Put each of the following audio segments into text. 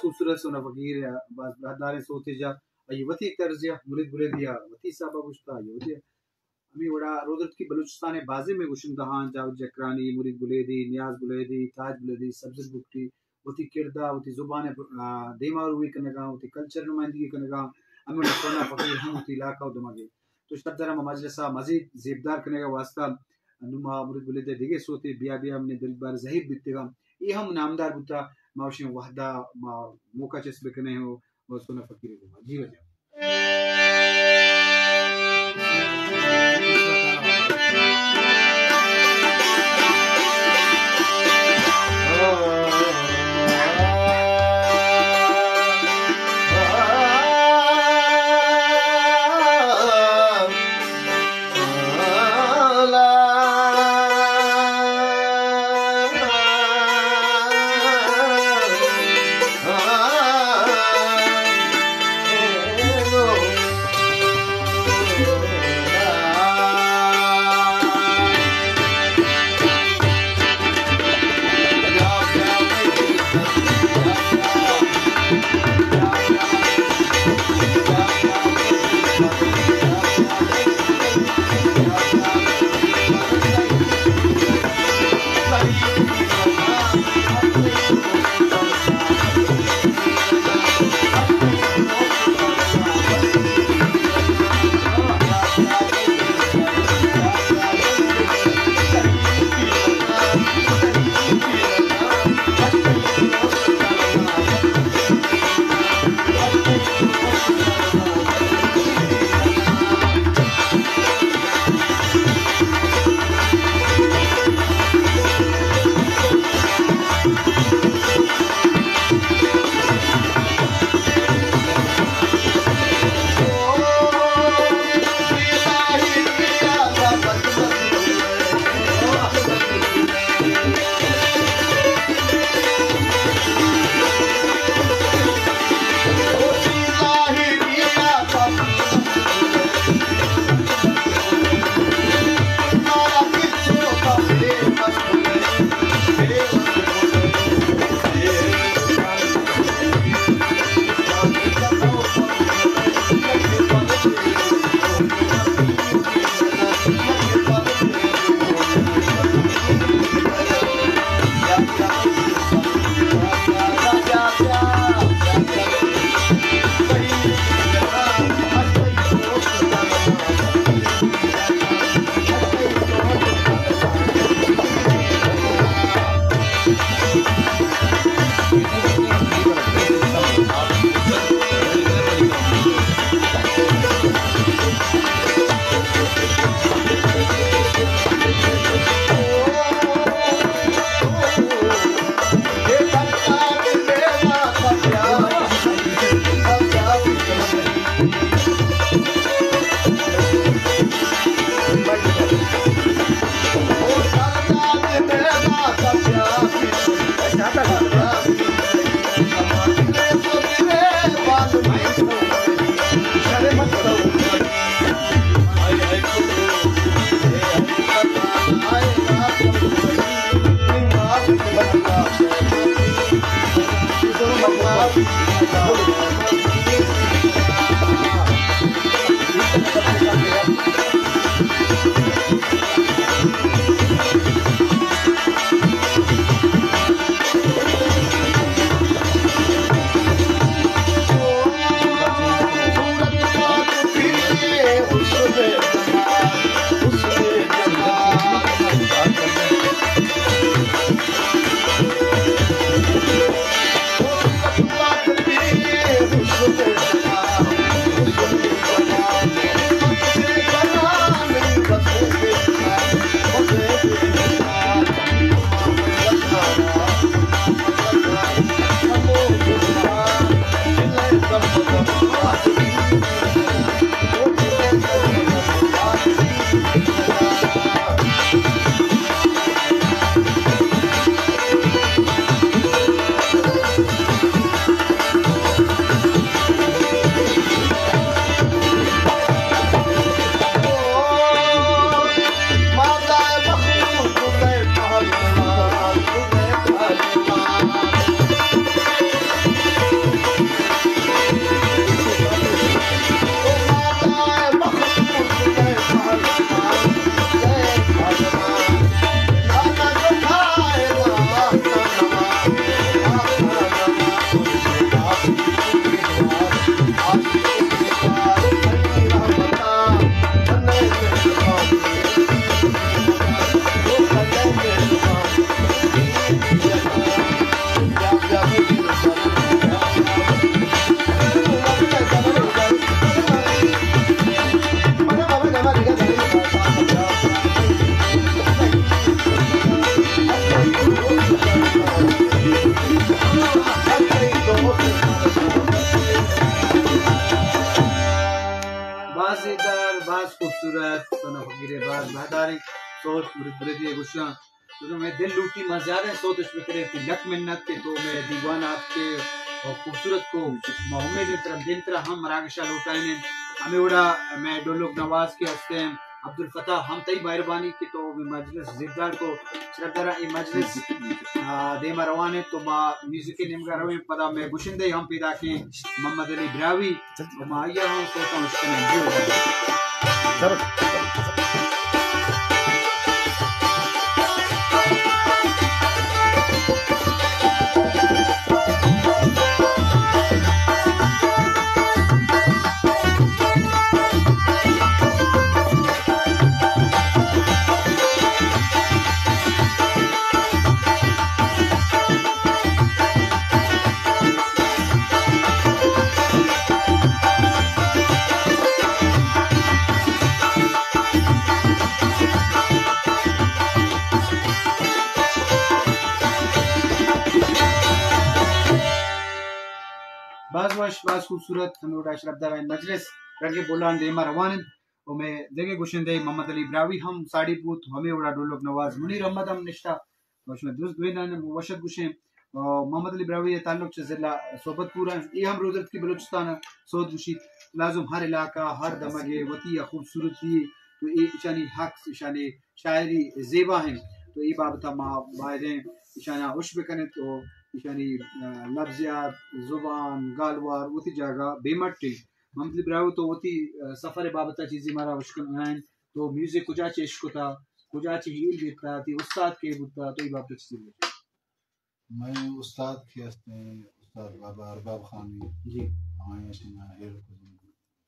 خوبصورت سونا فقیر ءِ باز براہداریں سوتے جا، آئی وتی طرز ءَ، مرید بلیدی ءَ وتی حساب ءَ گوشتا، آئی وتی ہمے وڑا رودرتکی بلوچستان ءِ بازیں مئے گشندہاں، جاوید جکرانی، مرید بلیدی، نیاز بلیدی، تاج بلیدی، سبزل بگٹی، وتی کرد ءَ، وتی زبان ءَ، آ، دیما روی کنگا، وتی کلچر ءِ نمائندگی کنگا، ہمے وڑا سونا فقیر ہم وتی علاقہ ءُ دمگ ءَ۔ تو شر در ہم مجلس ءَ مزید زیبدار کنگ ءِ واسطہ نوں ما مرید بلیدی ءِ دگہ سوتے بیا بیا منی دل بر زہیر بیتگاں، اے ہم نامدار بوتا، ما وشیں وہدا ما موقع چست بکنیں ءُ سونا فقیر ءِ گوما۔ جی واجہ۔ باز زیبدار، باز خوبصورت، سنا فقیر ءِ باز بہداریں سوت، مرید بلیدی ءَ گوشاں۔ تو مئے دل لوٹی ما زیادہ سوت اش بکنیں، تئی لک منت کہ تو مئے دیوان ءَ آتکے اور خوبصورت کو۔ ما امید ایں ترا دیمترا ہم مراگش ءَ لوٹائینیں۔ ہمے وڑا مئے ڈولک نواز کہ ہستیں عبدالفتاح، ہم تئی مہربانی کہ تو مئے مجلس زیبدار کو۔ شرفداراں، اے مجلس، آ، دیما روان ایں، تو ما میوزک ءِ نیمگا رویں، پدا مئے گشندہ ہم پیداکیں محمد علی براہوئی۔ تو ما آئی ءَ ہم سوتاں اشکنیں۔ جی ہو جان۔ باز وش، باز خوبصورت، ہمے وڑا شرفداریں مجلس رنگ بولان دیما روان انت۔ و مئے دگہ گشندہ محمد علی براہوئی ہم ساڑی بوت، ہمے وڑا ڈولک نواز منیر احمد ہم نشتہ۔ و شمئے درست دوئینان وشت گوشیں۔ و محمد علی براہوئی ءِ تعلق چہ ضلع صحبت پور انت۔ اے ہم رودرتکی بلوچستان ءَ سوت گوشیت۔ لازم ہر علاقہ، ہر دمگے وتی یک خوبصورتی، تو اے ایشانی عکس، ایشانی شاعری زیبا انت۔ تو اے بابت ءَ ما بایدیں ایشانا وش بکنیں تو ایشانی، آ، لبزیات، زبان، گالوار وتی جاگہ بے مٹ انت۔ محمد علی براہوئی، تو وتی، آ، سفر ءِ بابت ءَ چیزے مارا وش کنائین؟ تو میوزک کجا چہ اش کتا، کجا چہ ہیل گپتا، تئی استاد کے بوتا، تو اے بابت ءَ چیزے بگو۔ مئے استاد کہ ہستیں، استاد بابا ارباب خانی۔ جی۔ آئی ءَ شنا ہیل کتوں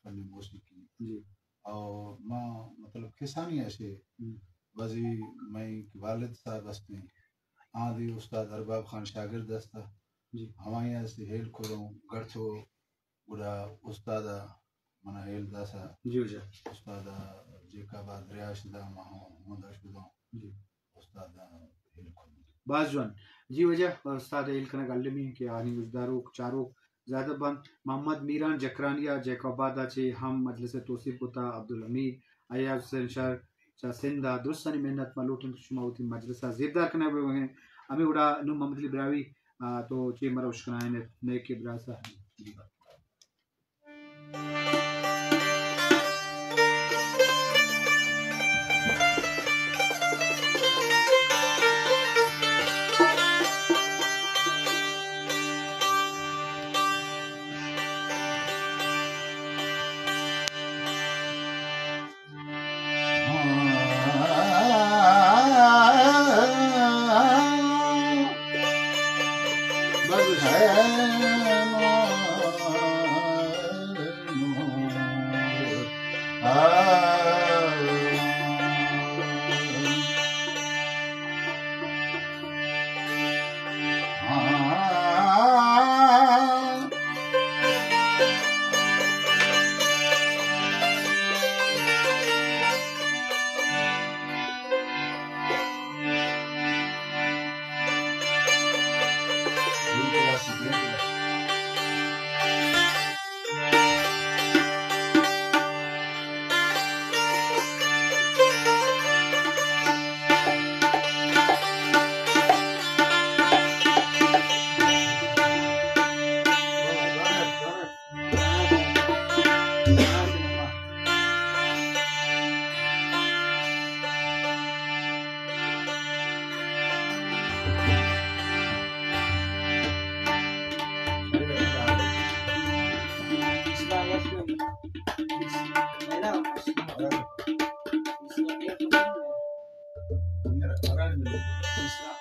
فن موسیقی۔ جی۔ اور ما مطلب کسانی ایسے ہم۔ بازی مئے والد صاحب ہستیں، آ دی استاد ارباب خان شاگرد ہستا۔ جی۔ ہمائی ءَ سے ہیل کتوں گڑتو گڑا استاد ءَ منا ہیل داسا۔ جی جی۔ استاد ءَ جیکب ءَ دریاش دا، ما ہم ہمدا شدوں۔ جی۔ استاد ءَ ہیل کتوں۔ باز جوان۔ جی واجہ، استاد ءِ ہیل کنگ المی کہ آنی گوشداروک، چاروک زیادہ بنت۔ محمد میران جکرانی ءَ جیکب آباد ءَ چہ ہم مجلس ءِ توسیپ کتا، عبدالحمید، ایاز حسین شر، چہ سندھ ءَ درستانی منت۔ ما لوٹیں کہ شما وتی مجلس ءَ زیبدار کنگ بہ بئے۔ ہمے وڑا نوں محمد علی براہوئی، آ، تو چے مروش کنائین ات، نئے کہ براس ءَ۔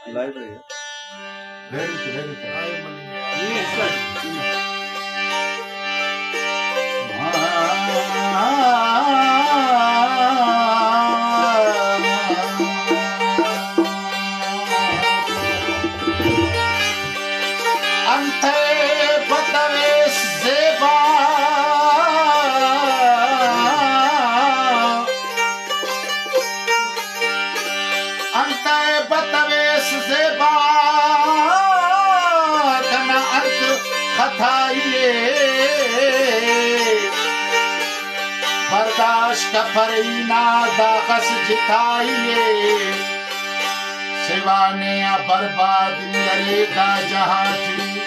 لائبریری۔ اشک پرینا داخس جتائیے، سوانے ء برباد نرے دا جہاں تی۔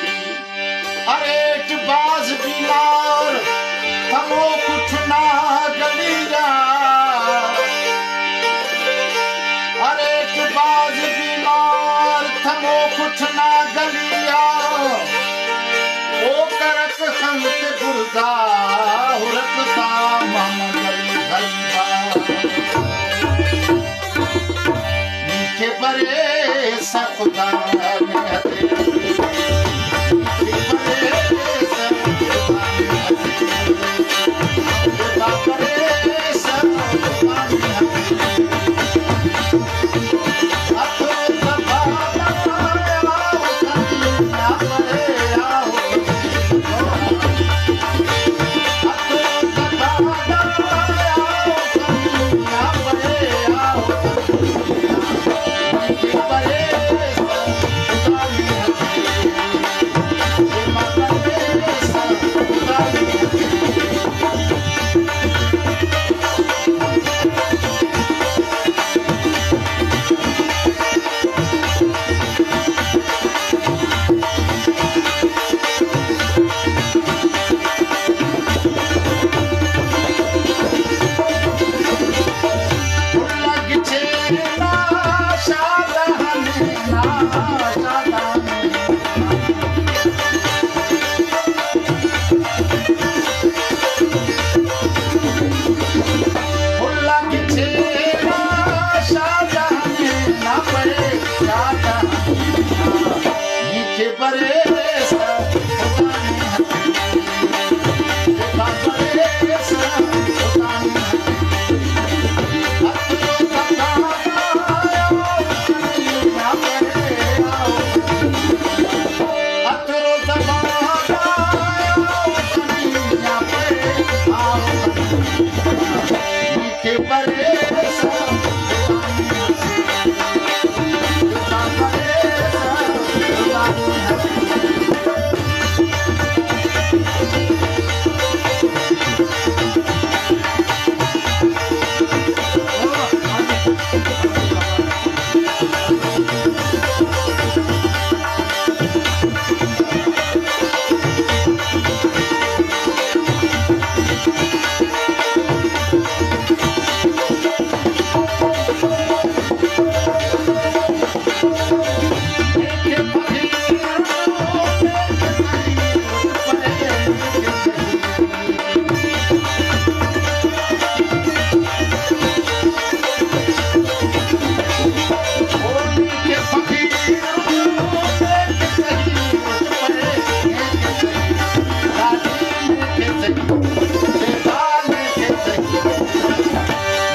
اریٹ باز بیمار تمو کٹھنا گلیا، اریٹ باز بیمار تمو کٹھنا گلیا۔ او کرک خنت گردا ہرک دا محمد علی غریبا۔ نیکے برے سخدا نے ہتے، نیکے برے سخدا نے ہتے،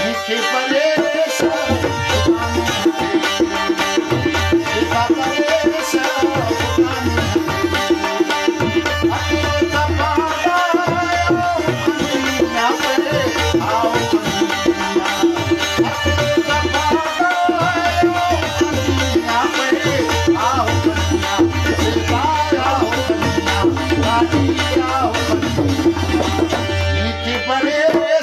نیکے برے سخدا نے ہتے۔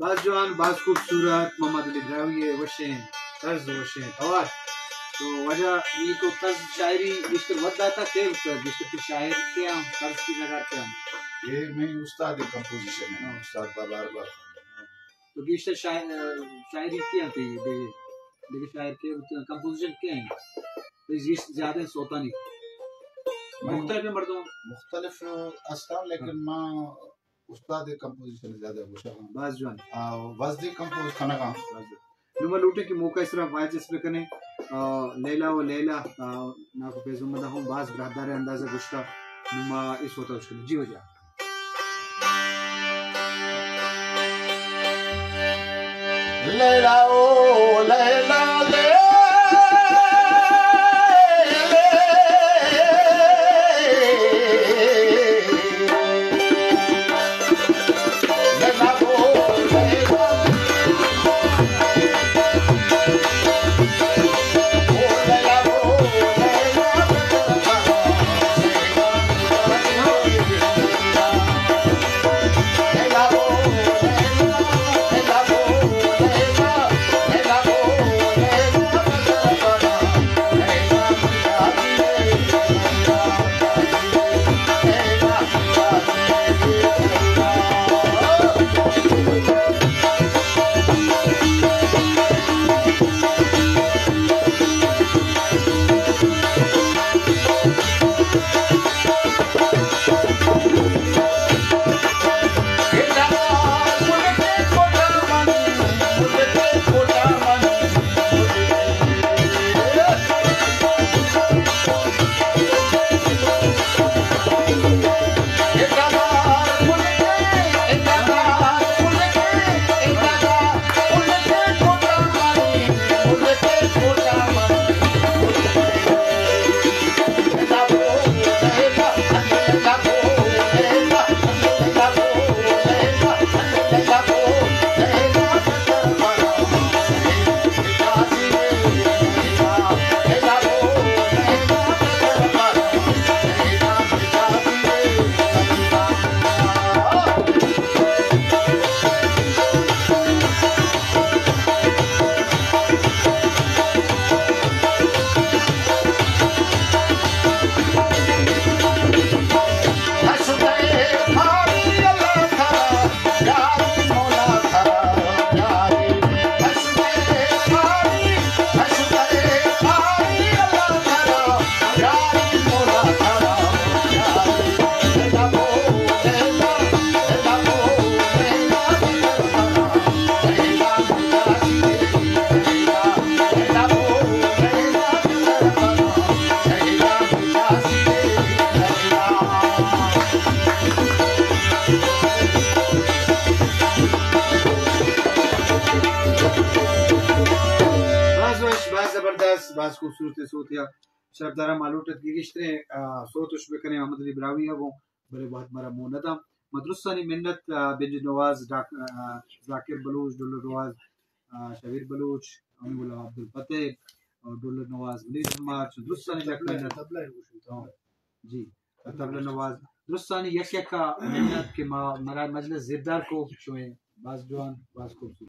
باز جوان، باز خوبصورت، محمد علی براہوئی ءِ وشیں طرز، وشیں توار۔ تو واجہ، اے تو طرز شاعری گیشتر وت داتا، کئے بوتگ؟ گیشتر تئی شاعر کئے اَنت؟ طرز تئی نگار کئے اَنت؟ اے منی استاد کمپوزیشن اِنت، ہاں۔ استاد بابا ارباب خان۔ تو گیشتر شاعر، شاعری کئے اَنت تئی؟ دگہ، دگہ شاعر کئے بوتگ؟ کمپوزیشن کئے اِنت؟ تئی زیادہ سوتانی؟ مختلف مردم؟ مختلف است اَنت، لیکن، ہاں۔ ما استاد کمپوزیشن زیادہ گوشگ آں۔ باز جوان۔ آ، وزدی کمپوز کنگ آں۔ باز جوان۔ نوں ما لوٹیں کہ موقع ءِ سرا واجہ اس بکنیں، آ، لیلا و لیلا، آ، ناکو فیض محمد ءَ ہم باز براہداریں انداز ءَ گوشتا۔ نوں ما اے سوت ءَ اشکنیں۔ جی واجہ۔ لیلا او لیلا، لیلا۔ باز وش، باز زبردست، باز خوبصورت سوت یا۔ شرفداراں، ما لوٹ اِت کہ گیشتریں، آ، سوت اش بکنیں محمد علی براہوئی ءَ گوں، بلے وہد مارا موہ نہ داں۔ ما درستانی منت، آ، بنجی نواز، ڈاک-، آ، ذاکر بلوچ، ڈولک نواز، آ، شبیر بلوچ، ہمے وڑا عبدالفتح، اور ڈولک نواز منیر کمار، چہ درستانی لک منت۔ ہاں۔ جی۔ طبلہ نواز، درستانی یک یک ءَ منت کہ ما، مارا مجلس زیردار کو، شمئے باز جوان، باز خوبصورت۔